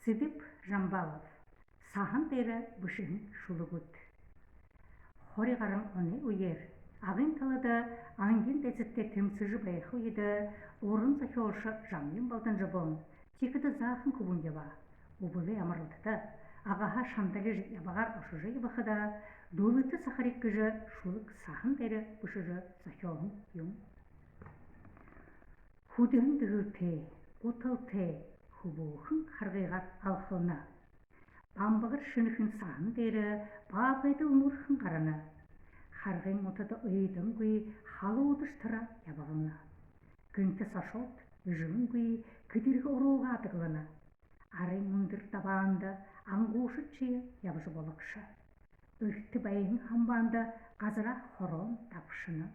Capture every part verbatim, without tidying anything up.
Цыдып Жамбалов. Саһан дээрэ бэшэһэн шүлэгүүд. Хори гаран оной үеэр Агын талада ангиин дайсадтай тэмсэжэ байха үедэ уран зохёолшо Жамьян Балданжабон тиихэдэ заахан хүбүүн ябаа. Үбэлэй амаралтада, агаһаа шандалижа, ябагаар ошожо ябахада, «Дүлэтэ сахариг» гэжэ шүлэг саһан дээрэ бэшэжэ зохёоһон юм. Хүдэһэн дэгэлтэй, гуталтай хүбүүхэн харгыгаар алхална. Бамбагар шэнэхэн саһан дээрэ баабгайдал мүрхэн гарана. Харгын утада уйдангүй халуудаш тараа ябагална. Гэнтэс ошоод, эжэлэнгүй гэдэргэ уруугаа адаглана. Арын үндэр дабаанда ангуушад шье ябажа болохош. Эртэ байһан хамбаанда газараа хороон дабшана.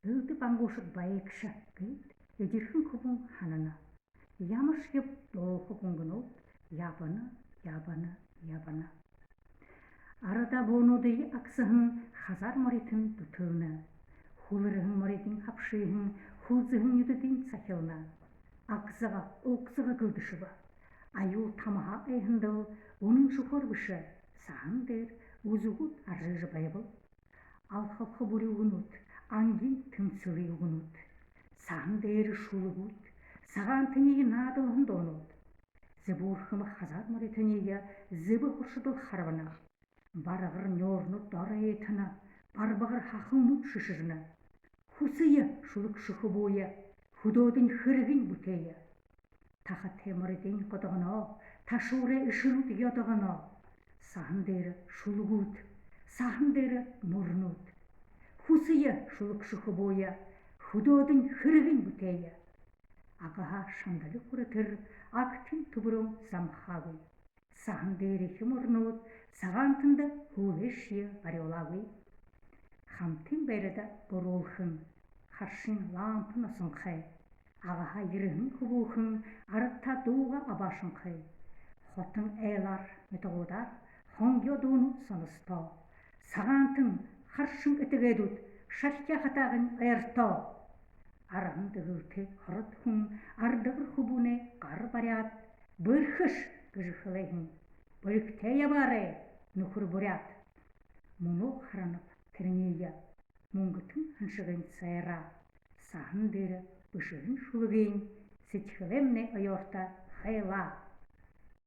Элдэб ангуушад байгша гээд эдирхэн хүбүүн һанана. Ямаршье дууха гүнгэнүүд ябана, ябана, ябана. Арадаа буунуудые агсаһан хазаар моритон дүтэлнэ. Хүлэрһэн моридынь хабшаһан хүлзэһэн нюдэдынь сахилна. Агсаха, угсаха гэлдэшэбэ. Аюул тамһаа айһандал үнэн шухар бэшэ, саһан дээрэ үзэгүүд аржыжа байбал. Алхалха бүри үгэнүүд, ангиин тэмсэлэй үгэнүүд. Саһан дээрэ шүлэгүүд, сагаантаниие наадалһан дуунууд. Зэбүүрхэмэ хазаар моритониие зэбэ хуршадал харбана. Баргар нюурнууд дороо эйтэнэ, барбагар хахалнууд шэшэрнэ. Хүсэе, шүлэгшэ хүбүүе, хүдөөдэнь хэрэгынь бүтээе. Тахатай моридынь годогоно, ташуурай эшэрүүд ёдогоно. Саһан дээрэ шүлэгүүд, саһан дээрэ мүрнүүд. Хүсэе, шүлэгшэ хүбүүе, хүдөөдэнь хэрэгынь бүтээе. Агаһаа шандали хүрэтэр агтын түбэрөөн замхаагүй. Саһан дээрэхи мүрнүүд сагаантанда хүлеэшье барюулаагүй. Хамтын байрада буруулхан харшын лампа носонхой. Агаһаа ерэһэн хүбүүхэн арадтаа дуугаа абаашанхай. Хотон айлаар, нютагуудаар хонгёо дуунууд соносто. Сагаантан, харшан этигээдүүд шархяа хатаагынь ойрто. Арһан дэгэлтэй ород хүн ардагар хүбүүнэй гар баряад, «Бэрхэш» гэжэ хэлэһэн. «Бэлигтэй ябаарай, нүхэр буряад». Мүнөө харанаб тэрэниие, мүнгэтэн һаншагынь сайраа. Саһан дээрэ бэшэһэн шүлэгынь сэдьхэлэймнай оёорто хайлаа.